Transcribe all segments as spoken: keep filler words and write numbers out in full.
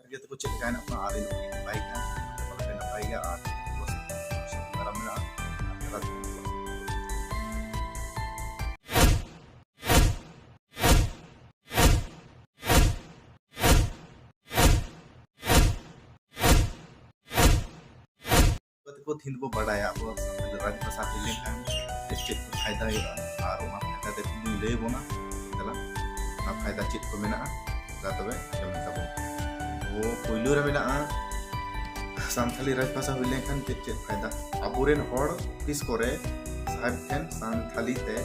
ᱡᱚᱛᱚ ᱠᱚ ᱪᱮᱫ ᱞᱮᱠᱟ ᱦᱮᱱᱟᱜ ᱠᱚᱣᱟ ᱟᱨ ᱤᱧ ᱱᱟᱯᱟᱭ ᱜᱮᱭᱟ, ᱟᱯᱮ ᱱᱟᱯᱟᱭ ᱜᱮᱭᱟ ᱟᱨ ᱢᱮᱱᱟᱜᱼᱟ᱾ ᱛᱮᱠᱚ ᱛᱤᱦᱤᱧ ᱫᱚᱵᱚ ᱵᱟᱰᱟᱭᱟ ᱟᱵᱚ ᱥᱟᱱᱛᱟᱲᱤ ᱨᱟᱡᱽ ᱵᱷᱟᱥᱟ ᱦᱩᱭ ᱞᱮᱱᱠᱷᱟᱱ ᱪᱮᱫ ᱪᱮᱫ ᱠᱚ ᱯᱷᱟᱭᱫᱟ ᱦᱩᱭᱩᱜᱼᱟ ᱟᱨ ᱚᱱᱟ ᱯᱷᱟᱭᱫᱟ ᱛᱮ ᱛᱤᱦᱤᱧ ᱞᱟᱹᱭ ᱟᱵᱚᱱᱟ᱾ ᱫᱮᱞᱟ, ᱚᱱᱟ ᱯᱷᱟᱭᱫᱟ ᱪᱮᱫ ᱠᱚ ᱢᱮᱱᱟᱜᱼᱟ, ᱫᱮᱞᱟ ᱛᱚᱵᱮ ᱟᱸᱡᱚᱢ ᱛᱟᱵᱚᱱ᱾ ᱛᱚ ᱯᱳᱭᱞᱳ ᱨᱮ ᱢᱮᱱᱟᱜᱼᱟ ᱥᱟᱱᱛᱟᱲᱤ ᱨᱟᱡᱽ ᱵᱷᱟᱥᱟ ᱦᱩᱭ ᱞᱮᱱᱠᱷᱟᱱ ᱪᱮᱫ ᱪᱮᱫ ᱯᱷᱟᱭᱫᱟ? ᱟᱵᱚᱨᱮᱱ ᱦᱚᱲ ᱚᱯᱷᱤᱥ ᱠᱚᱨᱮ ᱥᱟᱦᱮᱵ ᱴᱷᱮᱱ ᱥᱟᱱᱛᱟᱲᱤ ᱛᱮ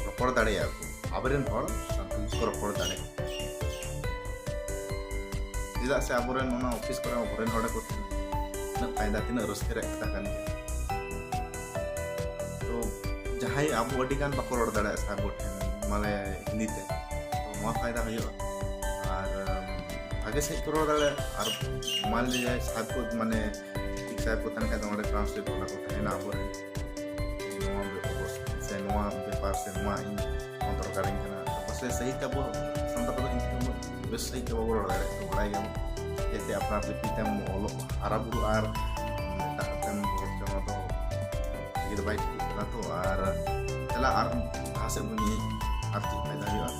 ᱨᱚᱯᱚᱲ ᱫᱟᱲᱮᱭᱟᱜᱼᱟ ᱠᱚ᱾ ᱟᱵᱚᱨᱮᱱ ᱦᱚᱲ ᱥᱟᱱᱛᱟᱲᱤ ᱛᱮᱠᱚ ᱨᱚᱯᱚᱲ ᱫᱟᱲᱮᱭᱟᱜᱼᱟ᱾ ᱪᱮᱫᱟᱜ ᱥᱮ ᱟᱵᱚᱨᱮᱱ ᱚᱱᱟ ᱚᱯᱷᱤᱥ ᱠᱚᱨᱮ ᱟᱵᱚᱨᱮᱱ ᱦᱚᱲ ᱠᱚ ᱛᱟᱦᱮᱱᱟ᱾ ᱛᱤᱱᱟᱹᱜ ᱯᱷᱟᱭᱫᱟ, ᱛᱤᱱᱟᱹᱜ ᱨᱟᱹᱥᱠᱟᱹ ᱨᱮᱭᱟᱜ ᱠᱟᱛᱷᱟ ᱠᱟᱱ ᱜᱮᱭᱟ᱾ ᱛᱚ ᱡᱟᱦᱟᱸᱭ ᱟᱵᱚ ᱟᱹᱰᱤ ᱜᱟᱱ ᱵᱟᱠᱚ ᱨᱚᱲ ᱫᱟᱲᱮᱭᱟᱜᱼᱟ ᱥᱮ ᱟᱵᱚ ᱴᱷᱮᱱ ᱢᱟᱱᱮ ᱦᱤᱱᱫᱤ ᱛᱮ, ᱛᱚ ᱱᱚᱣᱟ ᱯᱷᱟᱭᱫᱟ ᱦᱩᱭᱩᱜᱼᱟ᱾ ᱟᱨ ᱩᱢ, ᱵᱷᱟᱜᱮ ᱥᱟᱺᱦᱤᱡ ᱠᱚ ᱨᱚᱲ ᱫᱟᱲᱮᱭᱟᱜᱼᱟ᱾ ᱟᱨ ᱢᱟᱱ ᱞᱤᱭᱟ ᱥᱟᱦᱮᱵ ᱠᱚ ᱢᱟᱱᱮ ᱴᱷᱤᱠ ᱥᱟᱦᱮᱵ ᱠᱚ ᱛᱟᱦᱮᱱ ᱠᱷᱟᱡ ᱫᱚ ᱚᱸᱰᱮ ᱴᱨᱟᱱᱥᱞᱮᱴ ᱚᱱᱟ ᱠᱚ ᱛᱟᱦᱮᱱᱟ ᱟᱵᱚᱨᱮᱱ, ᱱᱚᱣᱟ ᱵᱮᱯᱟᱨ ᱥᱮ ᱱᱚᱣᱟ ᱵᱮᱯᱟᱨ ᱥᱮ ᱱᱚᱣᱟ ᱤᱧ ᱱᱚᱣᱟ ᱫᱚᱨᱠᱟᱨᱤᱧ ᱠᱟᱱᱟ᱾ ᱯᱟᱥᱮᱡ ᱥᱟᱹᱦᱤ ᱛᱮ ᱟᱵᱚ ᱥᱟᱱᱛᱟᱲ ᱠᱚᱫᱚ ᱤᱧ ᱩᱱᱟᱹᱜ ᱵᱮᱥ ᱥᱟᱹᱦᱤ ᱛᱮ ᱵᱟᱵᱚ ᱨᱚᱲ ᱫᱟᱲᱮᱭᱟᱜ ᱛᱚ ᱵᱟᱲᱟᱭ ᱜᱮᱭᱟᱵᱚᱱ᱾ ᱡᱟᱛᱮ ᱟᱯᱱᱟᱨ ᱞᱤᱯᱤ ᱛᱮᱢ ᱚᱞᱚᱜ ᱦᱟᱨᱟ ᱵᱩᱨᱩ ᱟᱨ ᱮᱴᱟᱜ ᱛᱮᱢ ᱨᱚᱲ ᱦᱚᱪᱚ ᱚᱱᱟ ᱫᱚ ᱵᱷᱟᱜᱮ ᱫᱚ ᱵᱟᱭ ᱴᱷᱤᱠᱚᱜ ᱠᱟᱱᱟ᱾ ᱛᱚ ᱟᱨ ᱪᱟᱞᱟᱜ ᱟᱨ ᱞᱟᱦᱟ ᱥᱮᱫ ᱵᱚᱱ ᱤᱭᱟᱹ ᱟᱨ ᱪᱮᱫ ᱯᱷᱟᱭᱫᱟ ᱦᱩᱭᱩᱜᱼᱟ?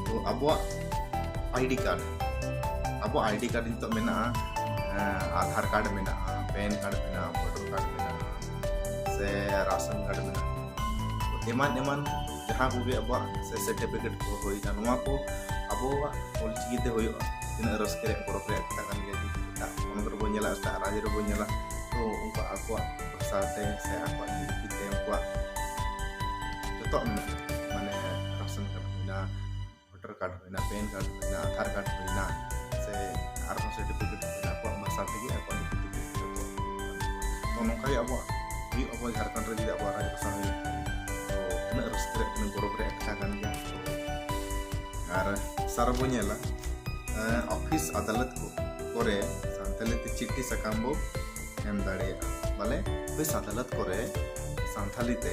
ᱛᱚ ᱟᱵᱚᱣᱟᱜ ᱟᱭᱰᱤ ᱠᱟᱨᱰ, ᱟᱵᱚᱣᱟᱜ ᱟᱭᱰᱤ ᱠᱟᱨᱰ ᱱᱤᱛᱚᱜ ᱢᱮᱱᱟᱜᱼᱟ, ᱮᱸ, ᱟᱫᱷᱟᱨ ᱠᱟᱨᱰ ᱢᱮᱱᱟᱜᱼᱟ, ᱯᱮᱱ ᱠᱟᱨᱰ ᱢᱮᱱᱟᱜᱼᱟ, ᱵᱷᱳᱴᱟᱨ ᱠᱟᱨᱰ ᱢᱮᱱᱟᱜᱼᱟ, ᱥᱮ ᱨᱟᱥᱚᱱ ᱠᱟᱨᱰ ᱢᱮᱱᱟᱜᱼᱟ, ᱮᱢᱟᱱ ᱮᱢᱟᱱ ᱡᱟᱦᱟᱸ ᱠᱚᱜᱮ ᱟᱵᱚᱣᱟᱜ ᱥᱮ ᱥᱟᱨᱴᱤᱯᱷᱤᱠᱮᱴ ᱠᱚ ᱦᱩᱭᱱᱟ, ᱱᱚᱣᱟ ᱠᱚ ᱟᱵᱚᱣᱟᱜ ᱚᱞᱪᱤᱠᱤ ᱛᱮ ᱦᱩᱭᱩᱜᱼᱟ᱾ ᱛᱤᱱᱟᱹᱜ ᱨᱟᱹᱥᱠᱟᱹ ᱨᱮᱭᱟᱜ ᱜᱚᱨᱚᱵᱽ ᱨᱮᱭᱟᱜ ᱠᱟᱛᱷᱟ ᱠᱟᱱ ᱜᱮᱭᱟ᱾ ᱡᱩᱫᱤ ᱮᱴᱟᱜ ᱯᱚᱱᱚᱛ ᱨᱮᱵᱚᱱ ᱧᱮᱞᱟ, ᱮᱴᱟᱜ ᱨᱟᱡᱽ ᱨᱮᱵᱚᱱ ᱧᱮᱞᱟ, ᱛᱚ ᱩᱱᱠᱩ ᱟᱠᱚᱣᱟᱜ ᱵᱷᱟᱥᱟ ᱛᱮ ᱥᱮ ᱟᱠᱚᱣᱟᱜ ᱞᱤᱯᱤ ᱛᱮ ᱩᱱᱠᱩᱣᱟᱜ ᱡᱚᱛᱚᱣᱟᱜ ᱢᱮᱱᱟᱜᱼᱟ, ᱢᱟᱱᱮ ᱨᱟᱥᱚᱱ ᱠᱟᱨᱰ ᱦᱩᱭᱱᱟ, ᱵᱷᱳᱴᱟᱨ ᱠᱟᱨᱰ ᱦᱩᱭᱱᱟ, ᱯᱮᱱ ᱠᱟᱨᱰ ᱦᱩᱭᱱᱟ, ᱟᱫᱷᱟᱨ ᱠᱟᱨᱰ ᱦᱩᱭᱱᱟ, ᱥᱮ ᱟᱨᱦᱚᱸ ᱥᱟᱨᱴᱤᱯᱷᱤᱠᱮᱴ ᱦᱩᱭᱱᱟ, ᱟᱠᱚᱣᱟᱜ ᱵᱷᱟᱥᱟ ᱛᱮᱜᱮ ᱟᱠᱚᱣᱟᱜ ᱞᱤᱯᱤ ᱛᱮᱜᱮ ᱡᱚᱛᱚ᱾ ᱛᱚ ᱱᱚᱝᱠᱟ ᱜᱮ ᱟᱵᱚᱣᱟᱜ ᱦᱩᱭᱩᱜ, ᱟᱵᱚ ᱡᱷᱟᱲᱠᱷᱚᱸᱰ ᱨᱮ ᱡᱩᱫᱤ ᱟᱵᱚᱣᱟᱜ ᱨᱟᱡᱽ ᱵᱷᱟᱥᱟ ᱦᱩᱭ ᱞᱮᱱᱠᱷᱟᱱ, ᱛᱚ ᱛᱤᱱᱟᱹᱜ ᱨᱟᱹᱥᱠᱟᱹ ᱨᱮᱭᱟᱜ, ᱛᱤᱱᱟᱹᱜ ᱜᱚᱨᱚᱵᱽ ᱨᱮᱭᱟᱜ ᱠᱟᱛᱷᱟ ᱠᱟᱱ ᱜᱮᱭᱟ᱾ ᱛᱚ ᱟᱨ ᱥᱟᱨ ᱵᱚ ᱧᱮᱞᱟ, ᱮᱸ, ᱚᱯᱷᱤᱥ ᱟᱫᱟᱞᱚᱛ ᱠᱚ ᱠᱚᱨᱮ ᱥᱟᱱᱛᱟᱲᱤ ᱛᱮ ᱪᱤᱴᱷᱤ ᱥᱟᱠᱟᱢ ᱵᱚ ᱮᱢ ᱫᱟᱲᱮᱭᱟᱜᱼᱟ᱾ ᱵᱚᱞᱮ ᱚᱯᱷᱤᱥ ᱟᱫᱟᱞᱚᱛ ᱠᱚᱨᱮ ᱥᱟᱱᱛᱟᱲᱤ ᱛᱮ,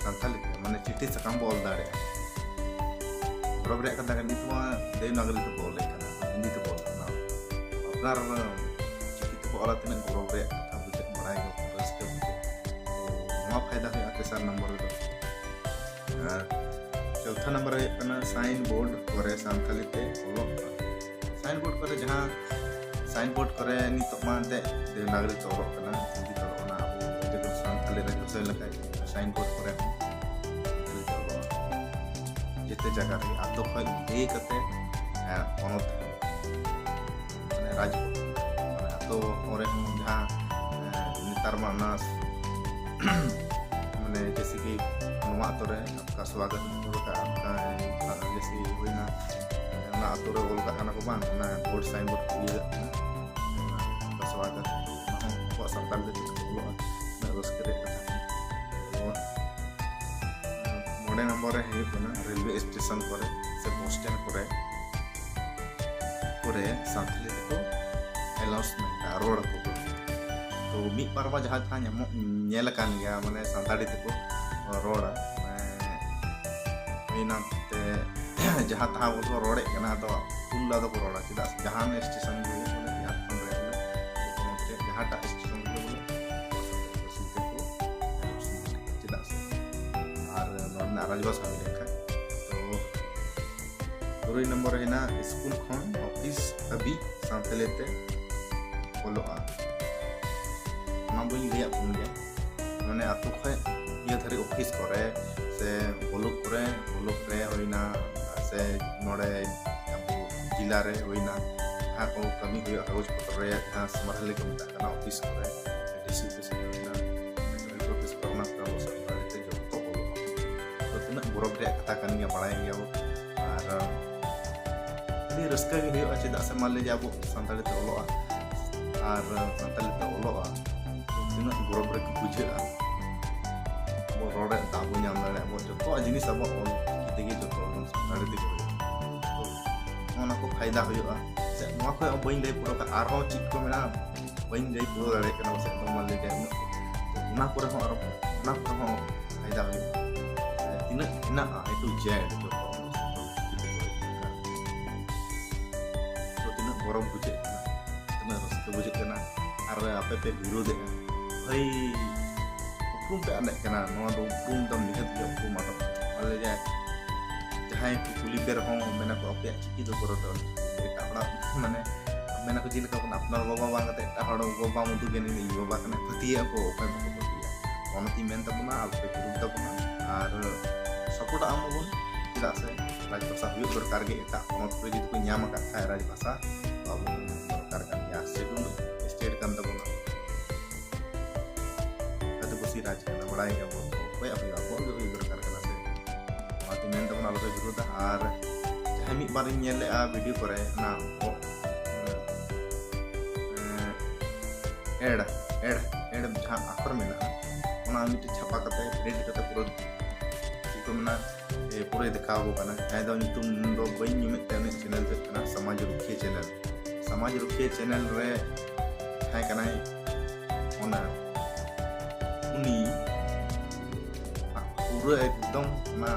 ᱥᱟᱱᱛᱟᱲᱤ ᱛᱮ ᱢᱟᱱᱮ ᱪᱤᱴᱷᱤ ᱥᱟᱠᱟᱢ ᱵᱚ ᱚᱞ ᱫᱟᱲᱮᱭᱟᱜᱼᱟ᱾ ᱜᱚᱨᱚᱵᱽ ᱨᱮᱭᱟᱜ ᱠᱟᱛᱷᱟ ᱠᱟᱱᱟ, ᱱᱤᱛ ᱢᱟ ᱫᱮᱵᱽᱱᱟᱜᱚᱨᱤ ᱛᱮᱵᱚ ᱚᱞᱮᱫ ᱠᱟᱱᱟ᱾ ᱟᱨ ᱪᱤᱠᱤ ᱛᱮᱠᱚ ᱚᱞᱟ, ᱛᱤᱱᱟᱹᱜ ᱜᱚᱨᱚᱵᱽ ᱨᱮᱭᱟᱜ ᱠᱟᱛᱷᱟ ᱵᱩᱡᱷᱟᱹᱜ, ᱵᱟᱲᱟᱭ ᱜᱮ ᱨᱟᱹᱥᱠᱟᱹ ᱵᱩᱡᱷᱟᱹᱜ᱾ ᱛᱚ ᱱᱚᱣᱟ ᱯᱷᱟᱭᱫᱟ ᱦᱩᱭᱩᱜᱼᱟ ᱛᱮᱥᱟᱨ ᱱᱚᱢᱵᱚᱨ ᱨᱮᱫᱚ᱾ ᱟᱨ ᱪᱚᱣᱛᱷᱟ ᱱᱚᱢᱵᱚᱨ ᱨᱮ ᱦᱩᱭᱩᱜ ᱠᱟᱱᱟ ᱥᱟᱭᱤᱱ ᱵᱳᱨᱰ ᱠᱚᱨᱮ ᱥᱟᱱᱛᱟᱲᱤ ᱛᱮ ᱚᱞᱚᱜ ᱯᱟᱲᱦᱟᱜ᱾ ᱥᱟᱭᱤᱱ ᱵᱳᱨᱰ ᱠᱚᱨᱮ ᱡᱟᱦᱟᱸ ᱥᱟᱭᱤᱱ ᱵᱳᱨᱰ ᱠᱚᱨᱮ ᱱᱤᱛᱚᱜ ᱢᱟ ᱮᱱᱛᱮᱫ ᱫᱮᱵᱽᱱᱟᱜᱚᱨᱤ ᱛᱮ ᱚᱞᱚᱜ ᱠᱟᱱᱟ, ᱦᱤᱱᱫᱤ ᱛᱮ ᱚᱞᱚᱜ ᱠᱟᱱᱟ, ᱟᱵᱚ ᱡᱮᱢᱚᱱ ᱥᱟᱱᱛᱟᱲᱤ ᱨᱮ ᱜᱷᱳᱥᱳᱭ ᱞᱮᱠᱷᱟᱡ ᱥᱟᱭᱤᱱ ᱵᱳᱨᱰ ᱠᱚᱨᱮ ᱦᱚᱸ ᱥᱟᱱᱛᱟᱲᱤ ᱛᱮ ᱚᱞᱚᱜ᱾ ᱡᱮᱛᱮ ᱡᱟᱭᱜᱟ ᱨᱮ ᱟᱛᱳ ᱠᱷᱚᱱ ᱞᱟᱹᱭ ᱠᱟᱛᱮ, ᱦᱮᱸ, ᱯᱚᱱᱚᱛ ᱢᱟᱱᱮ ᱨᱟᱡᱽ, ᱢᱟᱱᱮ ᱟᱛᱳ ᱠᱚᱨᱮ ᱦᱚᱸ ᱡᱟᱦᱟᱸ, ᱮ, ᱱᱮᱛᱟᱨ ᱢᱟ ᱚᱱᱟ ᱢᱟᱱᱮ ᱡᱮᱭᱥᱮ ᱠᱤ ᱱᱚᱣᱟ ᱟᱛᱳ ᱨᱮ ᱟᱯᱠᱟ ᱥᱣᱟᱜᱚᱛ ᱦᱚᱸ ᱠᱚ ᱨᱟᱠᱟᱵ, ᱟᱯᱠᱟ ᱡᱮᱭᱥᱮ ᱦᱩᱭᱱᱟ, ᱚᱱᱟ ᱟᱛᱳ ᱨᱮ ᱚᱞ ᱠᱟᱜ ᱠᱟᱱᱟ ᱠᱚ ᱵᱟᱝ, ᱚᱱᱟ ᱵᱳᱨᱰ ᱥᱟᱭᱤᱱ ᱵᱳᱨᱰ ᱠᱚ ᱤᱭᱟᱹ ᱠᱟᱜ ᱠᱟᱱᱟ, ᱟᱯᱠᱟ ᱥᱣᱟᱜᱚᱛ, ᱚᱱᱟ ᱦᱚᱸ ᱟᱵᱚᱣᱟᱜ ᱥᱟᱱᱛᱟᱲ ᱛᱮ ᱪᱮᱫ ᱠᱚ ᱚᱞᱚᱜᱼᱟ, ᱩᱱᱟᱹᱜ ᱨᱟᱹᱥᱠᱟᱹ ᱨᱮᱭᱟᱜ ᱠᱟᱛᱷᱟ ᱠᱟᱱᱟ᱾ ᱢᱚᱬᱮ ᱱᱚᱢᱵᱚᱨ ᱨᱮ ᱦᱩᱭᱩᱜ ᱠᱟᱱᱟ ᱨᱮᱞᱣᱮ ᱥᱴᱮᱥᱚᱱ ᱠᱚᱨᱮ ᱥᱮ ᱵᱚᱥ ᱥᱴᱮᱱᱰ ᱠᱚᱨᱮ, ᱠᱚᱨᱮ ᱥᱟᱱᱛᱟᱲᱤ ᱛᱮᱠᱚ ᱟᱱᱟᱣᱩᱱᱥᱢᱮᱱᱴᱟ, ᱨᱚᱲ ᱟᱠᱚ᱾ ᱛᱚ ᱢᱤᱫ ᱵᱟᱨ ᱢᱟ ᱡᱟᱦᱟᱸ ᱡᱟᱦᱟᱸ ᱧᱟᱢᱚᱜ, ᱧᱮᱞ ᱟᱠᱟᱱ ᱜᱮᱭᱟ, ᱢᱟᱱᱮ ᱥᱟᱱᱛᱟᱲᱤ ᱛᱮᱠᱚ ᱨᱚᱲᱟ, ᱢᱟᱱᱮ ᱦᱩᱭᱱᱟ ᱛᱮ ᱡᱟᱦᱟᱸ ᱛᱟᱦᱟᱸ ᱵᱚᱱ ᱨᱚᱲᱮᱫ ᱠᱟᱱᱟ, ᱟᱫᱚ ᱯᱷᱩᱞ ᱫᱚ ᱟᱫᱚ ᱠᱚ ᱨᱚᱲᱟ, ᱪᱮᱫᱟᱜ ᱥᱮ ᱡᱟᱦᱟᱱ ᱥᱴᱮᱥᱚᱱ ᱜᱮ ᱦᱩᱭᱩᱜ, ᱢᱟᱱᱮ ᱡᱷᱟᱲᱠᱷᱚᱸᱰ ᱨᱮ ᱦᱩᱭᱩᱜ, ᱡᱟᱦᱟᱸᱴᱟᱜ ᱥᱴᱮᱥᱚᱱ ᱜᱮ ᱵᱚᱞᱮ ᱥᱟᱱᱛᱟᱲᱤ ᱯᱟᱹᱨᱥᱤ ᱛᱮᱠᱚ ᱟᱱᱟᱣᱩᱱᱥᱢᱮᱱᱴ, ᱪᱮᱫᱟᱜ ᱥᱮ ᱟᱨ ᱱᱚᱣᱟ ᱨᱮᱱᱟᱜ ᱨᱟᱡᱽᱵᱷᱟᱥᱟ ᱦᱩᱭ ᱞᱮᱱᱠᱷᱟᱱ᱾ ᱛᱚ ᱛᱩᱨᱩᱭ ᱱᱚᱢᱵᱚᱨ ᱨᱮ ᱦᱮᱱᱟᱜᱼᱟ ᱥᱠᱩᱞ ᱠᱷᱚᱱ ᱚᱯᱷᱤᱥ ᱦᱟᱹᱵᱤᱡ ᱥᱟᱱᱛᱟᱲᱤ ᱛᱮ ᱚᱞᱚᱜᱼᱟ᱾ ᱚᱱᱟ ᱵᱟᱹᱧ ᱞᱟᱹᱭᱟᱫ ᱵᱚᱱ ᱜᱮᱭᱟ, ᱢᱟᱱᱮ ᱟᱛᱳ ᱠᱷᱚᱱ ᱤᱭᱟᱹ ᱫᱷᱟᱹᱨᱤᱡ ᱚᱯᱷᱤᱥ ᱠᱚᱨᱮ ᱥᱮ ᱵᱞᱚᱠ ᱠᱚᱨᱮ, ᱵᱞᱚᱠ ᱨᱮ ᱦᱩᱭᱱᱟ ᱥᱮ ᱱᱚᱰᱮ ᱟᱵᱚ ᱡᱮᱞᱟ ᱨᱮ ᱦᱩᱭᱱᱟ, ᱡᱟᱦᱟᱸ ᱠᱚ ᱠᱟᱹᱢᱤ ᱦᱩᱭᱩᱜᱼᱟ ᱠᱟᱜᱚᱡᱽ ᱯᱚᱛᱨᱚ ᱨᱮᱭᱟᱜ, ᱡᱟᱦᱟᱸ ᱥᱢᱟᱨᱦᱟᱞᱤ ᱠᱚ ᱢᱮᱛᱟᱜ ᱠᱟᱱᱟ ᱚᱯᱷᱤᱥ ᱠᱚᱨᱮ, ᱰᱤᱥᱤ ᱚᱯᱷᱤᱥ ᱠᱚᱨᱮ ᱦᱩᱭᱱᱟ, ᱠᱟᱞᱮᱠᱴᱚᱨ ᱚᱯᱷᱤᱥ ᱠᱚᱨᱮ, ᱚᱱᱟ ᱠᱚᱨᱮ ᱟᱵᱚ ᱥᱟᱱᱛᱟᱲᱤ ᱛᱮ ᱡᱚᱛᱚ ᱚᱞᱚᱜᱼᱟ᱾ ᱛᱚ ᱛᱤᱱᱟᱹᱜ ᱜᱚᱨᱚᱵᱽ ᱨᱮᱭᱟᱜ ᱠᱟᱛᱷᱟ ᱠᱟᱱ ᱜᱮᱭᱟ, ᱵᱟᱲᱟᱭ ᱜᱮᱭᱟᱵᱚ᱾ ᱟᱨ ᱟᱹᱰᱤ ᱨᱟᱹᱥᱠᱟᱹ ᱜᱮ ᱦᱩᱭᱩᱜᱼᱟ, ᱪᱮᱫᱟᱜ ᱥᱮ ᱢᱟ ᱞᱟᱹᱭ ᱡᱮ ᱟᱵᱚ ᱥᱟᱱᱛᱟᱲᱤ ᱛᱮ ᱚᱞᱚᱜᱼᱟ ᱟᱨ ᱥᱟᱱᱛᱟᱲᱤ ᱛᱮ ᱚᱞᱚᱜᱼᱟ, ᱛᱤᱱᱟᱹᱜ ᱜᱚᱨᱚᱵᱽ ᱨᱮ ᱵᱩᱡᱷᱟᱹᱜᱼᱟ᱾ ᱟᱵᱚ ᱨᱚᱲ ᱨᱮ ᱫᱟᱣ ᱵᱚᱱ ᱧᱟᱢ ᱫᱟᱲᱮᱭᱟᱜᱼᱟ, ᱟᱵᱚ ᱡᱚᱛᱚᱣᱟᱜ ᱡᱤᱱᱤᱥ ᱟᱵᱚᱣᱟᱜ ᱚᱞ ᱪᱤᱠᱤ ᱛᱮᱜᱮ ᱡᱚᱛᱚ ᱟᱵᱚ ᱥᱟᱱᱛᱟᱲᱤ ᱛᱮᱜᱮ ᱦᱩᱭᱩᱜᱼᱟ᱾ ᱛᱚ ᱱᱚᱣᱟ ᱠᱚ ᱯᱷᱟᱭᱫᱟ ᱦᱩᱭᱩᱜᱼᱟ᱾ ᱥᱮ ᱱᱚᱣᱟ ᱠᱷᱚᱱ ᱦᱚᱸ ᱵᱟᱹᱧ ᱞᱟᱹᱭ ᱯᱩᱨᱟᱹᱣ ᱠᱟᱜᱼᱟ, ᱟᱨᱦᱚᱸ ᱪᱮᱫ ᱠᱚ ᱢᱮᱱᱟᱜᱼᱟ, ᱵᱟᱹᱧ ᱞᱟᱹᱭ ᱯᱩᱨᱟᱹᱣ ᱫᱟᱲᱮᱭᱟᱜ ᱠᱟᱱᱟ, ᱯᱟᱥᱮᱡ ᱫᱚ ᱢᱟ ᱞᱟᱹᱭ ᱜᱮ ᱩᱱᱟᱹᱜ᱾ ᱛᱚ ᱚᱱᱟ ᱠᱚᱨᱮ ᱦᱚᱸ ᱟᱨᱚ, ᱚᱱᱟ ᱠᱚᱨᱮ ᱦᱚᱸ ᱯᱷᱟᱭᱫᱟ ᱦᱩᱭᱩᱜᱼᱟ᱾ ᱛᱤᱱᱟᱹᱜ ᱦᱮᱱᱟᱜᱼᱟ A to Z ᱡᱚᱛᱚ ᱛᱚ ᱛᱤᱱᱟᱹᱜ ᱜᱚᱨᱚᱵᱽ ᱵᱩᱡᱷᱟᱹᱜ ᱠᱟᱱᱟ᱾ ᱵᱩᱡᱷᱟᱹᱜ ᱠᱟᱱᱟ ᱟᱨ ᱟᱯᱮ ᱯᱮ ᱵᱤᱨᱳᱫᱮᱜᱼᱟ᱾ ᱵᱷᱟᱹᱭ, ᱩᱯᱨᱩᱢ ᱯᱮ ᱟᱫᱮᱜ ᱠᱟᱱᱟ᱾ ᱱᱚᱣᱟ ᱫᱚ ᱩᱯᱨᱩᱢ ᱫᱚ ᱱᱤᱦᱟᱹᱛ ᱜᱮ ᱩᱯᱨᱩᱢ ᱟᱫᱚᱜ ᱠᱟᱱᱟ᱾ ᱢᱟᱱᱮ ᱡᱮ ᱡᱟᱦᱟᱸᱭ ᱠᱚ ᱠᱩᱞᱤ ᱯᱮ ᱨᱮᱦᱚᱸ ᱢᱮᱱᱟ ᱠᱚ, "ᱟᱯᱮᱭᱟᱜ ᱪᱤᱠᱤ ᱫᱚ ᱚᱠᱚᱨ ᱛᱟᱯᱮ?" ᱮᱴᱟᱜ ᱦᱚᱲᱟᱜ, ᱢᱟᱱᱮ ᱢᱮᱱᱟ ᱠᱚ, ᱪᱮᱫ ᱞᱮᱠᱟ ᱵᱚᱱ ᱟᱯᱱᱟᱨ ᱵᱟᱵᱟ ᱵᱟᱝ ᱠᱟᱛᱮ ᱮᱴᱟᱜ ᱦᱚᱲ ᱵᱟᱵᱟᱢ ᱩᱫᱩᱜ ᱮᱱ ᱤᱧ ᱵᱟᱵᱟ ᱠᱟᱱᱟᱭ, ᱯᱟᱹᱛᱭᱟᱹᱜ ᱟᱠᱚ, ᱚᱠᱚᱭ ᱵᱟᱠᱚ ᱯᱟᱹᱛᱭᱟᱹᱜᱼᱟ᱾ ᱚᱱᱟᱛᱤᱧ ᱢᱮᱱ ᱛᱟᱵᱚᱱᱟ, ᱟᱞᱚᱯᱮ ᱵᱤᱨᱩᱫ ᱛᱟᱵᱚᱱᱟ ᱟᱨ ᱥᱟᱯᱳᱨᱴ ᱟᱜ ᱢᱟᱵᱚᱱ, ᱪᱮᱫᱟᱜ ᱥᱮ ᱨᱟᱡᱽᱵᱷᱟᱥᱟ ᱦᱩᱭᱩᱜ ᱫᱚᱨᱠᱟᱨ ᱜᱮ᱾ ᱮᱴᱟᱜ ᱯᱚᱱᱚᱛ ᱠᱚᱨᱮ ᱡᱩᱫᱤ ᱠᱚ ᱧᱟᱢ ᱟᱠᱟᱫ ᱠᱷᱟᱡ ᱨᱟᱡᱽᱵᱷᱟᱥᱟ, ᱛᱚ ᱟᱵᱚ ᱦᱚᱸ ᱫᱚᱨᱠᱟᱨ ᱠᱟᱱ ᱜᱮᱭᱟ, ᱥᱮᱰᱩᱞ ᱥᱴᱮᱴ ᱠᱟᱱ ᱛᱟᱵᱚᱱᱟ᱾ ᱟᱹᱫᱤᱵᱟᱹᱥᱤ ᱨᱟᱡᱽ ᱠᱟᱱᱟ, ᱵᱟᱲᱟᱭ ᱜᱮᱭᱟᱵᱚᱱ, ᱚᱠᱚᱭᱟᱜ ᱦᱩᱭᱩᱜᱼᱟ? ᱟᱵᱚᱣᱟᱜ ᱜᱮ ᱦᱩᱭ ᱫᱚᱨᱠᱟᱨ ᱠᱟᱱᱟ ᱥᱮ᱾ ᱚᱱᱟᱛᱮ ᱢᱮᱱ ᱛᱟᱵᱚᱱ ᱟᱞᱚᱯᱮ ᱵᱤᱨᱳᱫᱟ᱾ ᱟᱨ ᱡᱟᱦᱟᱸ ᱢᱤᱫ ᱵᱟᱨᱤᱧ ᱧᱮᱞ ᱞᱮᱜᱼᱟ ᱵᱷᱤᱰᱤᱭᱳ ᱠᱚᱨᱮ, ᱚᱱᱟ ᱚ-, ᱮᱸ, ᱮᱰ, ᱮᱰ, ᱮᱰ ᱡᱟᱦᱟᱸ ᱟᱠᱷᱚᱨ ᱢᱮᱱᱟᱜᱼᱟ, ᱚᱱᱟ ᱢᱤᱫᱴᱮᱡ ᱪᱷᱟᱯᱟ ᱠᱟᱛᱮ, ᱯᱨᱤᱱᱴ ᱠᱟᱛᱮ ᱯᱩᱨᱟᱹ ᱪᱮᱫ ᱠᱚ ᱢᱮᱱᱟ, ᱮ, ᱯᱩᱨᱟᱹᱭ ᱫᱮᱠᱷᱟᱣ ᱟᱠᱚ ᱠᱟᱱᱟ᱾ ᱡᱟᱦᱟᱸᱭ ᱫᱚ ᱧᱩᱛᱩᱢ ᱫᱚ ᱵᱟᱹᱧ ᱧᱩᱢᱮᱫ ᱛᱟᱭᱟ, ᱩᱱᱤᱭᱟᱜ ᱪᱮᱱᱮᱞ ᱫᱚ ᱦᱩᱭᱩᱜ ᱠᱟᱱᱟ ᱥᱚᱢᱟᱡᱽ ᱨᱩᱠᱷᱤᱭᱟᱹ ᱪᱮᱱᱮᱞ᱾ ᱥᱚᱢᱟᱡᱽ ᱨᱩᱠᱷᱤᱭᱟᱹ ᱪᱮᱱᱮᱞ ᱨᱮ ᱡᱟᱦᱟᱸᱭ ᱠᱟᱱᱟᱭ ᱚᱱᱟ, ᱩᱱᱤ ᱯᱩᱨᱟᱹ ᱮᱠᱫᱚᱢ ᱚᱱᱟ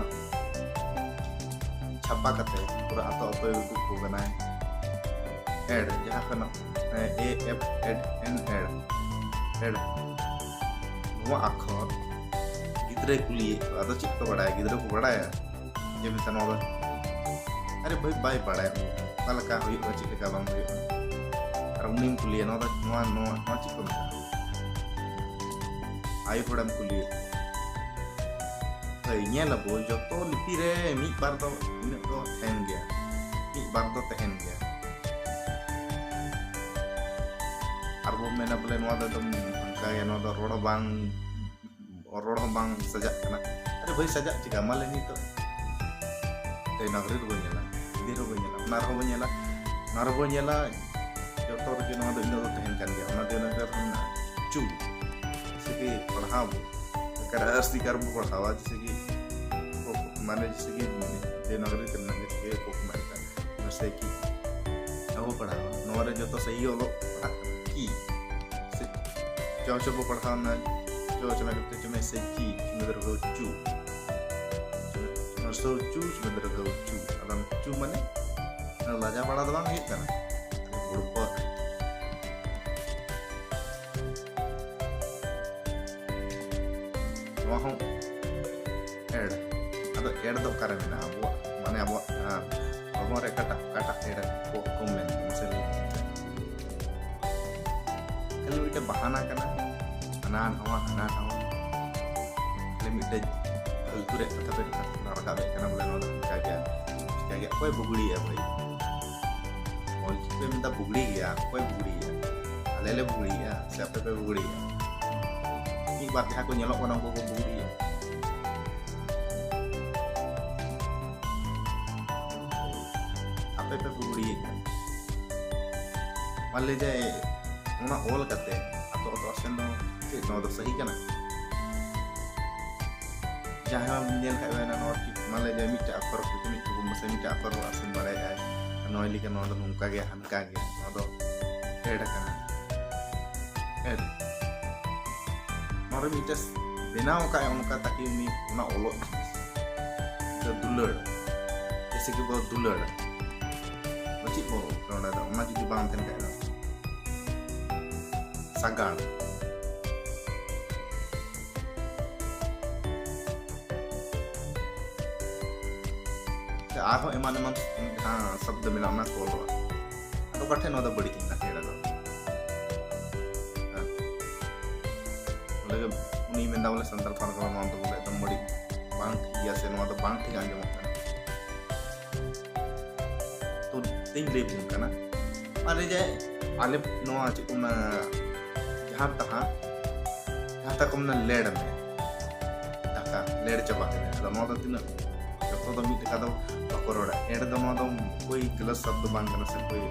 ᱪᱷᱟᱯᱟ ᱠᱟᱛᱮ ᱯᱩᱨᱟᱹ ᱟᱛᱳ ᱟᱛᱳᱭ ᱩᱫᱩᱜ ᱟᱠᱚ ᱠᱟᱱᱟᱭ᱾ ᱮᱰ, ᱡᱟᱦᱟᱸ ᱠᱟᱱᱟ, ᱮ, ᱮᱯᱷ, ᱮᱰ, ᱮᱱ, ᱮᱰ, ᱮᱰ᱾ ᱱᱚᱣᱟ ᱟᱠᱷᱚᱨ ᱜᱤᱫᱽᱨᱟᱹᱭ ᱠᱩᱞᱤᱭᱮᱫ ᱠᱚᱣᱟ, ᱟᱫᱚ ᱪᱮᱫ ᱠᱚ ᱵᱟᱲᱟᱭᱟ? ᱜᱤᱫᱽᱨᱟᱹ ᱠᱚ ᱵᱟᱲᱟᱭᱟ ᱡᱮ ᱢᱮᱱᱛᱮ ᱱᱚᱣᱟ ᱫᱚ, ᱟᱨᱮ ᱵᱷᱟᱹᱭ, ᱵᱟᱭ ᱵᱟᱲᱟᱭᱟ ᱚᱠᱟ ᱞᱮᱠᱟ ᱦᱩᱭᱩᱜᱼᱟ, ᱪᱮᱫ ᱞᱮᱠᱟ ᱵᱟᱝ ᱦᱩᱭᱩᱜᱼᱟ᱾ ᱟᱨ ᱩᱱᱤᱢ ᱠᱩᱞᱤᱭᱟ, "ᱱᱚᱣᱟ ᱫᱚ, ᱱᱚᱣᱟ, ᱱᱚᱣᱟ, ᱱᱚᱣᱟ ᱪᱮᱫ ᱠᱚ ᱢᱮᱛᱟᱜᱼᱟ?" ᱟᱭᱳ ᱦᱚᱲᱮᱢ ᱠᱩᱞᱤᱭᱮ, ᱦᱳᱭ, ᱧᱮᱞ ᱟᱵᱚ ᱡᱚᱛᱚ ᱞᱤᱯᱤ ᱨᱮ ᱢᱤᱫ ᱵᱟᱨ ᱫᱚ ᱤᱱᱟᱹᱜ ᱫᱚ ᱛᱟᱦᱮᱱ ᱜᱮᱭᱟ, ᱢᱤᱫ ᱵᱟᱨ ᱫᱚ ᱛᱟᱦᱮᱱ ᱜᱮᱭᱟ᱾ ᱟᱨ ᱵᱚ ᱢᱮᱱᱟ ᱵᱚᱞᱮ ᱱᱚᱣᱟ ᱫᱚ ᱮᱠᱫᱚᱢ ᱚᱱᱠᱟ ᱜᱮ, ᱱᱚᱣᱟ ᱫᱚ ᱨᱚᱲ ᱵᱟᱝ, ᱨᱚᱲ ᱦᱚᱸ ᱵᱟᱝ ᱥᱟᱡᱟᱜ ᱠᱟᱱᱟ᱾ ᱟᱨᱮ ᱵᱷᱟᱹᱭ, ᱥᱟᱡᱟᱜ ᱪᱤᱠᱟ? ᱢᱟ ᱞᱟᱹᱭ ᱱᱤᱛᱚᱜ᱾ ᱫᱮᱵᱽᱱᱟᱜᱽᱨᱤ ᱨᱮᱵᱚᱱ ᱧᱮᱞᱟ, ᱦᱤᱱᱫᱤ ᱨᱮᱵᱚᱱ ᱧᱮᱞᱟ, ᱚᱱᱟ ᱨᱮᱦᱚᱸ ᱵᱚᱱ ᱧᱮᱞᱟ, ᱚᱱᱟ ᱨᱮᱦᱚᱸ ᱵᱚᱱ ᱧᱮᱞᱟ, ᱡᱚᱛᱚ ᱨᱮᱜᱮ ᱱᱚᱣᱟ ᱫᱚ ᱤᱱᱟᱹ ᱫᱚ ᱛᱟᱦᱮᱱ ᱠᱟᱱ ᱜᱮᱭᱟ᱾ ᱚᱱᱟ ᱫᱮᱵᱽᱱᱟᱜᱽᱨᱤ ᱨᱮᱦᱚᱸ ᱢᱮᱱᱟᱜᱼᱟ, ᱪᱩ, ᱡᱮᱭᱥᱮ ᱠᱤ ᱯᱟᱲᱦᱟᱣ ᱵᱚ, ᱟᱨ ᱟᱥᱛᱤᱠᱟᱨ ᱵᱚ ᱯᱟᱲᱦᱟᱣᱟ, ᱡᱮᱭᱥᱮ ᱠᱤ, ᱢᱟᱱᱮ ᱡᱮᱭᱥᱮ ᱠᱤ ᱫᱮᱵᱽᱱᱟᱜᱽᱨᱤ ᱛᱮ ᱢᱮᱱᱟᱜᱼᱟ, ᱡᱮᱭᱥᱮ ᱠᱤ ᱠᱚ ᱢᱮᱱ ᱠᱟᱜ, ᱥᱮ ᱠᱤ ᱟᱵᱚ ᱯᱟᱲᱦᱟᱣᱟ, ᱱᱚᱣᱟ ᱨᱮ ᱡᱚᱛᱚ ᱥᱟᱹᱦᱤ ᱚᱞᱚᱜ ᱯᱟᱲᱦᱟᱜ ᱠᱟᱱᱟ ᱠᱤ? ᱥᱮ ᱪᱚ ᱪᱚ ᱵᱚ ᱯᱟᱲᱦᱟᱣ ᱱᱟ, ᱪᱚ ᱪᱚ ᱢᱮᱱ ᱠᱟᱛᱮ ᱪᱚ ᱢᱮ ᱥᱮ ᱠᱤ, ᱪᱚ ᱢᱮ ᱫᱚ ᱨᱚᱦᱚ ᱪᱩ᱾ ᱱᱚᱨᱥᱚ ᱪᱩ, ᱪᱚ ᱢᱮ ᱫᱚ ᱨᱚᱦᱚ ᱪᱩ᱾ ᱟᱫᱚ ᱪᱩ ᱢᱟᱱᱮ ᱞᱟᱡᱟ ᱵᱟᱲᱟ ᱫᱚ ᱵᱟᱝ ᱦᱩᱭᱩᱜ ᱠᱟᱱᱟ᱾ ᱦᱚᱲ ᱠᱚ ᱱᱚᱣᱟ ᱦᱚᱸ ᱮᱰ᱾ ᱟᱫᱚ ᱮᱰ ᱫᱚ ᱚᱠᱟᱨᱮ ᱢᱮᱱᱟᱜᱼᱟ? ᱟᱵᱚᱣᱟᱜ, ᱢᱟᱱᱮ, ᱟᱵᱚᱣᱟᱜ ᱡᱟᱦᱟᱸ ᱦᱚᱲᱢᱚ ᱨᱮ ᱚᱠᱟᱴᱟᱜ, ᱚᱠᱟᱴᱟᱜ ᱮᱰ ᱠᱚ, ᱠᱚ ᱢᱮᱱ ᱢᱟᱥᱮ ᱞᱟᱹᱭ ᱢᱮ᱾ ᱠᱷᱟᱹᱞᱤ ᱢᱤᱫᱴᱮᱱ ᱵᱟᱦᱟᱱᱟ ᱠᱟᱱᱟ, ᱦᱟᱱᱟ ᱱᱟᱣᱟ, ᱦᱟᱱᱟ ᱱᱟᱣᱟ᱾ ᱠᱷᱟᱹᱞᱤ ᱢᱤᱫᱴᱮᱡ ᱯᱷᱟᱞᱛᱩ ᱨᱮᱭᱟᱜ ᱠᱟᱛᱷᱟ ᱯᱮ ᱨᱟᱠᱟᱵᱮᱫ ᱠᱟᱱᱟ, ᱵᱚᱞᱮ, ᱱᱚᱣᱟ ᱫᱚ ᱱᱚᱝᱠᱟ ᱜᱮᱭᱟ, ᱱᱚᱝᱠᱟ ᱜᱮᱭᱟ᱾ ᱚᱠᱚᱭ ᱵᱩᱜᱲᱤᱭᱮᱫᱼᱟ ᱵᱷᱟᱹᱭ? ᱚᱞᱪᱤᱠᱤ ᱯᱮ ᱢᱮᱱᱫᱟ ᱵᱩᱜᱲᱤ ᱜᱮᱭᱟ, ᱚᱠᱚᱭ ᱵᱩᱜᱲᱤᱭᱮᱫᱼᱟ? ᱟᱞᱮ ᱞᱮ ᱵᱩᱜᱲᱤᱭᱮᱫᱼᱟ ᱥᱮ ᱟᱯᱮ ᱯᱮ ᱵᱩᱜᱲᱤᱭᱮᱫᱼᱟ? ᱢᱤᱫ ᱵᱟᱨ ᱡᱟᱦᱟᱸ ᱠᱚ ᱧᱮᱞᱚᱜ ᱠᱟᱱᱟ, ᱩᱱᱠᱩ ᱠᱚ ᱵᱩᱜᱲᱤᱭᱮᱫᱼᱟ᱾ ᱟᱯᱮ ᱯᱮ ᱵᱩᱜᱲᱤᱭᱮᱫᱼᱟ᱾ ᱢᱟᱱ ᱞᱮ ᱡᱮ ᱚᱱᱟ ᱚᱞ ᱠᱟᱛᱮ ᱟᱛᱳ ᱟᱛᱳ ᱟᱥᱮᱱ ᱫᱚ ᱪᱮᱫ ᱱᱚᱣᱟ ᱫᱚ ᱥᱟᱹᱦᱤ ᱠᱟᱱᱟ? ᱡᱟᱦᱟᱸ ᱧᱮᱞ ᱠᱷᱟᱡ ᱵᱮᱱ ᱱᱚᱣᱟ ᱪᱮᱫ, ᱢᱟᱱ ᱞᱮ ᱡᱮ ᱢᱤᱫᱴᱮᱡ ᱟᱠᱷᱚᱨ ᱠᱚ, ᱢᱤᱫ ᱛᱟᱵᱚᱱ ᱢᱟᱥᱮ ᱢᱤᱫᱴᱮᱡ ᱟᱠᱷᱚᱨ ᱟᱥᱮᱱ ᱵᱟᱲᱟᱭᱟ, ᱱᱚᱣᱟ ᱞᱮᱠᱟ ᱱᱚᱣᱟ ᱫᱚ ᱱᱚᱝᱠᱟ ᱜᱮ, ᱦᱟᱱᱠᱟ ᱜᱮ, ᱱᱚᱣᱟ ᱫᱚ ᱮᱰ ᱠᱟᱱᱟ᱾ ᱮᱰ ᱱᱚᱣᱟ ᱨᱮ ᱢᱤᱫᱴᱮᱡ ᱵᱮᱱᱟᱣ ᱟᱠᱟᱫ ᱚᱱᱠᱟ ᱛᱟᱠᱤ ᱩᱱᱤ ᱚᱱᱟ ᱚᱞᱚᱜ ᱡᱤᱱᱤᱥ ᱫᱩᱞᱟᱹᱲ, ᱡᱮᱥᱮ ᱠᱤ ᱵᱚ ᱫᱩᱞᱟᱹᱲ, ᱪᱮᱫ ᱵᱚ ᱱᱚᱰᱮ ᱫᱚ ᱚᱱᱟ ᱡᱩᱫᱤ ᱵᱟᱝ ᱛᱟᱦᱮᱱ ᱠᱷᱟᱡ ᱫᱚ ᱥᱟᱜᱟᱲ᱾ ᱥᱮ ᱟᱨᱦᱚᱸ ᱮᱢᱟᱱ ᱮᱢᱟᱱ ᱡᱟᱦᱟᱸ ᱥᱚᱵᱫᱚ ᱢᱮᱱᱟᱜᱼᱟ, ᱚᱱᱟ ᱠᱚ ᱚᱞᱚᱜᱼᱟ᱾ ᱟᱫᱚ ᱚᱠᱟ ᱴᱷᱮᱱ ᱱᱚᱣᱟ ᱫᱚ ᱵᱟᱹᱲᱤᱡ ᱮᱱᱟ ᱮᱲᱮ ᱫᱚ? ᱦᱮᱸ᱾ ᱚᱸᱰᱮ ᱜᱮ ᱩᱱᱤᱭ ᱢᱮᱱᱫᱟ ᱵᱚᱞᱮ ᱥᱟᱱᱛᱟᱲ ᱯᱟᱨᱜᱟᱱᱟ ᱱᱚᱣᱟ ᱫᱚ ᱵᱚᱞᱮ ᱮᱠᱫᱚᱢ ᱵᱟᱹᱲᱤᱡ, ᱵᱟᱝ ᱴᱷᱤᱠ ᱜᱮᱭᱟ ᱥᱮ ᱱᱚᱣᱟ ᱫᱚ ᱵᱟᱝ ᱴᱷᱤᱠ ᱟᱸᱡᱚᱢᱚᱜ ᱠᱟᱱᱟ᱾ ᱛᱚ ᱛᱮᱧ ᱞᱟᱹᱭ ᱵᱚᱱ ᱠᱟᱱᱟ, ᱟᱞᱮ ᱡᱮ ᱟᱞᱮ ᱱᱚᱣᱟ ᱪᱮᱫ ᱠᱚ ᱢᱮᱱᱟ, ᱡᱟᱦᱟᱸ ᱛᱟᱦᱟᱸ ᱡᱟᱦᱟᱸ ᱛᱟᱠᱚ ᱢᱮᱱᱟ ᱞᱮᱲ ᱢᱮ, ᱫᱟᱠᱟ ᱞᱮᱲ ᱪᱟᱵᱟ ᱠᱮᱫᱟ᱾ ᱟᱫᱚ ᱱᱚᱣᱟ ᱫᱚ ᱛᱤᱱᱟᱹᱜ ᱡᱚᱛᱚ ᱫᱚ ᱢᱤᱫ ᱞᱮᱠᱟ ᱫᱚ ᱵᱟᱠᱚ ᱨᱚᱲᱟ᱾ ᱮᱲ ᱫᱚ ᱱᱚᱣᱟ ᱫᱚ ᱠᱳᱭ ᱜᱟᱞᱟᱛ ᱥᱚᱵᱫᱚ ᱵᱟᱝ ᱠᱟᱱᱟ ᱥᱮ ᱠᱳᱭ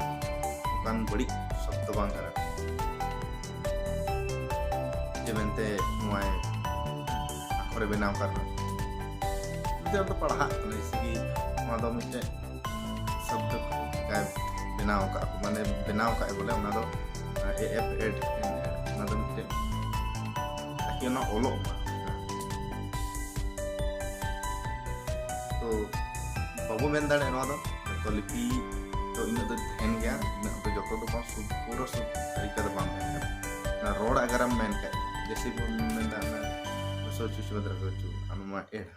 ᱚᱱᱠᱟᱱ ᱵᱟᱹᱲᱤᱡ ᱥᱚᱵᱫᱚ ᱵᱟᱝ ᱠᱟᱱᱟ ᱡᱮ ᱢᱮᱱᱛᱮ ᱱᱚᱣᱟ ᱟᱠᱷᱚᱨᱮ ᱵᱮᱱᱟᱣ ᱠᱟᱫᱟ᱾ ᱡᱩᱫᱤ ᱟᱢ ᱫᱚ ᱯᱟᱲᱦᱟᱜ ᱠᱟᱱᱟ ᱡᱮᱭᱥᱮ ᱠᱤ ᱱᱚᱣᱟ ᱫᱚ ᱢᱤᱫᱴᱮᱡ ᱥᱚᱵᱫᱚ ᱞᱮᱠᱟᱭ ᱵᱮᱱᱟᱣ ᱟᱠᱟᱫ ᱠᱚ, ᱢᱟᱱᱮ ᱵᱮᱱᱟᱣ ᱟᱠᱟᱫ ᱵᱚᱞᱮ ᱚᱱᱟ ᱫᱚ ᱮ ᱮᱯᱷ ᱮᱰ ᱮᱱ ᱮᱰ, ᱚᱱᱟ ᱫᱚ ᱢᱤᱫᱴᱮᱡ ᱛᱟᱠᱤ ᱚᱱᱟ ᱚᱞᱚᱜ ᱢᱟ᱾ ᱛᱚ ᱵᱟᱵᱚ ᱢᱮᱱ ᱫᱟᱲᱮᱭᱟᱜᱼᱟ ᱱᱚᱣᱟ ᱫᱚ ᱡᱚᱛᱚ ᱞᱤᱯᱤ ᱫᱚ ᱤᱱᱟᱹᱜ ᱫᱚ ᱛᱟᱦᱮᱱ ᱜᱮᱭᱟ, ᱤᱱᱟᱹᱜ ᱫᱚ ᱡᱚᱛᱚ ᱫᱚ ᱵᱟᱝ ᱥᱩᱫ-, ᱯᱩᱨᱟᱹ ᱥᱩᱫ ᱛᱟᱹᱨᱤᱠᱟ ᱫᱚ ᱵᱟᱝ ᱛᱟᱦᱮᱱ ᱠᱟᱱᱟ᱾ ᱚᱱᱟ ᱨᱚᱲ ᱟᱜᱟᱨᱮᱢ ᱢᱮᱱ ᱠᱷᱟᱡ, ᱡᱮᱭᱥᱮ ᱵᱚᱱ ᱢᱮᱱᱫᱟ ᱚᱱᱟ ᱪᱩ ᱪᱩ ᱵᱟᱫᱨᱟ ᱪᱩ, ᱟᱢ ᱢᱟ ᱮᱲ᱾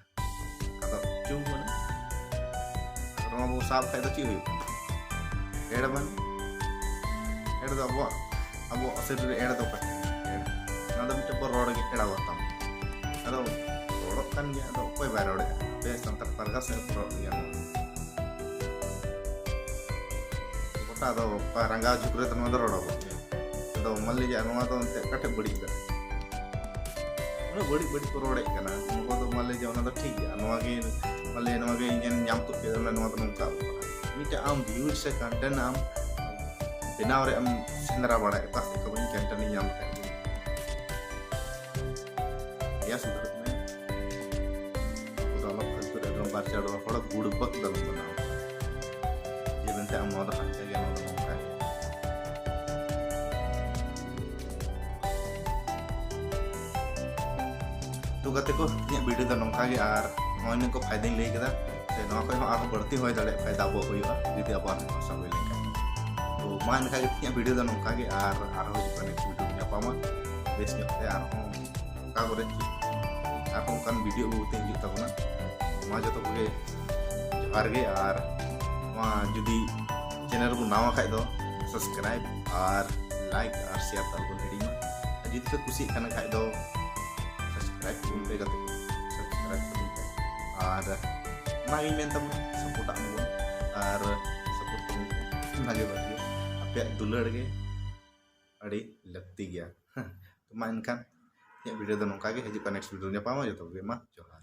ᱟᱫᱚ ᱪᱩ ᱢᱟᱱᱮ ᱱᱚᱣᱟ ᱵᱚ ᱥᱟᱵ ᱠᱷᱟᱡ ᱫᱚ ᱪᱮᱫ ᱦᱩᱭᱩᱜ ᱠᱟᱱᱟ? ᱮᱲ ᱢᱟᱱᱮ ᱮᱲ ᱫᱚ ᱟᱵᱚᱣᱟᱜ, ᱟᱵᱚᱣᱟᱜ ᱥᱮᱫ ᱨᱮ ᱮᱲ ᱫᱚ ᱚᱠᱟ ᱴᱷᱮᱱ? ᱮᱲ, ᱚᱱᱟ ᱫᱚ ᱢᱤᱫᱴᱮᱱ ᱵᱚ ᱨᱚᱲ ᱜᱮ ᱮᱲᱟᱣᱟᱛᱟᱢ᱾ ᱟᱫᱚ ᱨᱚᱲᱚᱜ ᱠᱟᱱ ᱜᱮᱭᱟ, ᱟᱫᱚ ᱚᱠᱚᱭ ᱵᱟᱭ ᱨᱚᱲᱮᱫᱼᱟ? ᱟᱯᱮ ᱥᱟᱱᱛᱟᱲ ᱯᱟᱨᱜᱟᱱᱟ ᱥᱮᱫ ᱨᱚᱲ ᱜᱮᱭᱟ ᱱᱚᱣᱟ᱾ ᱜᱚᱴᱟ ᱫᱚ ᱚᱠᱟ ᱨᱟᱸᱜᱟᱣ ᱡᱩᱜᱽ ᱨᱮᱫᱚ ᱱᱚᱣᱟ ᱫᱚ ᱨᱚᱲᱚᱜᱚᱜ ᱜᱮᱭᱟ᱾ ᱟᱫᱚ ᱢᱟᱱ ᱞᱤᱡᱤᱭᱮ ᱱᱚᱣᱟ ᱫᱚ ᱮᱱᱛᱮᱫ ᱚᱠᱟ ᱴᱷᱮᱡ ᱵᱟᱹᱲᱤᱡ ᱫᱚ? ᱩᱱᱟᱹᱜ ᱵᱟᱹᱲᱤᱡ ᱵᱟᱹᱲᱤᱡ ᱠᱚ ᱨᱚᱲᱮᱫ ᱠᱟᱱᱟ, ᱱᱚᱣᱟ ᱫᱚ ᱢᱟᱱ ᱞᱤᱡᱤᱭᱮ ᱚᱱᱟ ᱫᱚ ᱴᱷᱤᱠ ᱜᱮᱭᱟ, ᱱᱚᱣᱟ ᱜᱮ ᱢᱟᱱ ᱞᱤᱡᱤᱭᱮ ᱱᱚᱣᱟ ᱜᱮ ᱤᱧ ᱧᱟᱢ ᱛᱩᱫ ᱠᱮᱫᱟ, ᱱᱚᱣᱟ ᱫᱚ ᱱᱚᱝᱠᱟ ᱟᱞᱚᱯᱚᱱᱟ᱾ ᱢᱤᱫᱴᱮᱡ ᱟᱢ views ᱥᱮ content ᱟᱢ ᱵᱮᱱᱟᱣ ᱨᱮ ᱟᱢ ᱥᱮᱸᱫᱽᱨᱟ ᱵᱟᱲᱟᱭ, ᱚᱠᱟ ᱥᱮᱫ ᱠᱷᱚᱱ ᱤᱧ content ᱤᱧ ᱧᱟᱢ ᱞᱮᱠᱷᱟᱡ ᱜᱮ᱾ ᱜᱮᱥ ᱩᱫᱷᱟᱹᱨ ᱢᱮ᱾ ᱟᱵᱚ ᱫᱚ ᱟᱞᱚ ᱯᱷᱟᱞᱛᱩ ᱨᱮ ᱮᱠᱫᱚᱢ ᱵᱟᱨ ᱪᱟᱲ ᱦᱚᱲ ᱵᱩᱲᱵᱟᱠ ᱫᱚ ᱟᱞᱚᱢ ᱵᱮᱱᱟᱣ᱾ ᱡᱮ ᱢᱮᱱᱛᱮ ᱟᱢ ᱱᱚᱣᱟ ᱫᱚ ᱦᱟᱱᱠᱟ ᱜᱮᱭᱟ, ᱱᱚᱣᱟ ᱫᱚ ᱱᱚᱝᱠᱟ ᱜᱮᱭᱟ᱾ ᱛᱚ ᱜᱟᱛᱮ ᱠᱚ, ᱤᱧᱟᱹᱜ video ᱫᱚ ᱱᱚᱝᱠᱟ ᱜᱮ, ᱟᱨ ᱱᱚᱜᱼᱚᱭ ᱱᱤᱱᱟᱹᱜ ᱠᱚ ᱯᱷᱟᱭᱫᱟᱧ ᱞᱟᱹᱭ ᱠᱮᱫᱟ, ᱥᱮ ᱱᱚᱣᱟ ᱠᱷᱚᱱ ᱦᱚᱸ ᱟᱨᱦᱚᱸ ᱵᱟᱹᱲᱛᱤ ᱦᱩᱭ ᱫᱟᱲᱮᱭᱟᱜ ᱯᱷᱟᱭᱫᱟ ᱟᱵᱚᱣᱟᱜ ᱦᱩᱭᱩᱜᱼᱟ ᱡᱩᱫᱤ ᱟᱵᱚᱣᱟᱜ ᱱᱚᱝᱠᱟ ᱦᱩᱭ ᱞᱮᱱᱠᱷᱟᱱ᱾ ᱛᱚ ᱢᱟ ᱮᱱᱠᱷᱟᱱ ᱜᱮ ᱤᱧᱟᱹᱜ video ᱫᱚ ᱱᱚᱝᱠᱟ ᱜᱮ, ᱟᱨ ᱟᱨᱦᱚᱸ ᱦᱤᱡᱩᱜ ᱠᱟᱱ next video ᱧᱟᱯᱟᱢᱟ ᱵᱮᱥ ᱧᱚᱜ ᱛᱮ, ᱟᱨᱦᱚᱸ ᱚᱠᱟ ᱠᱚᱨᱮ ᱟᱨᱦᱚᱸ ᱚᱱᱠᱟᱱ video ᱟᱹᱜᱩ ᱠᱟᱛᱮ ᱦᱤᱡᱩᱜ ᱛᱟᱵᱚᱱᱟ᱾ ᱢᱟ ᱡᱚᱛᱚ ᱠᱚᱜᱮ ᱡᱚᱦᱟᱨ ᱜᱮ, ᱟᱨ ᱱᱚᱣᱟ ᱡᱩᱫᱤ channel ᱨᱮᱵᱚᱱ ᱱᱟᱣᱟ ᱠᱷᱟᱡ ᱫᱚ subscribe ᱟᱨ like ᱟᱨ share ᱛᱟᱵᱚᱱ ᱦᱤᱲᱤᱧ ᱢᱟ᱾ ᱟᱨ ᱡᱩᱫᱤ ᱯᱮ ᱠᱩᱥᱤᱭᱟᱜ ᱠᱟᱱ ᱠᱷᱟᱡ ᱫᱚ subscribe ᱛᱟᱵᱚᱱ ᱯᱮ ᱜᱟᱛᱮ ᱠᱚ, subscribe ᱛᱟᱵᱚᱱ ᱯᱮ᱾ ᱟᱨ ᱚᱱᱟᱜᱤᱧ ᱢᱮᱱ ᱛᱟᱵᱚᱱᱟ, support ᱟᱜ ᱵᱚᱱ ᱟᱨ support ᱛᱟᱵᱚᱱ ᱯᱮ᱾ ᱚᱱᱟᱜᱮ ᱵᱷᱟᱹᱜᱤᱭᱟ, ᱟᱯᱮᱭᱟᱜ ᱫᱩᱞᱟᱹᱲ ᱜᱮ ᱟᱹᱰᱤ ᱞᱟᱹᱠᱛᱤ ᱜᱮᱭᱟ᱾ ᱛᱚ ᱢᱟ ᱮᱱᱠᱷᱟᱱ ᱤᱧᱟᱹᱜ video ᱫᱚ ᱱᱚᱝᱠᱟ ᱜᱮ, ᱦᱤᱡᱩᱜ ᱠᱟᱱ next video ᱧᱟᱯᱟᱢᱟ, ᱡᱚᱛᱚ ᱠᱚᱜᱮ ᱢᱟ ᱡᱚᱦᱟᱨ᱾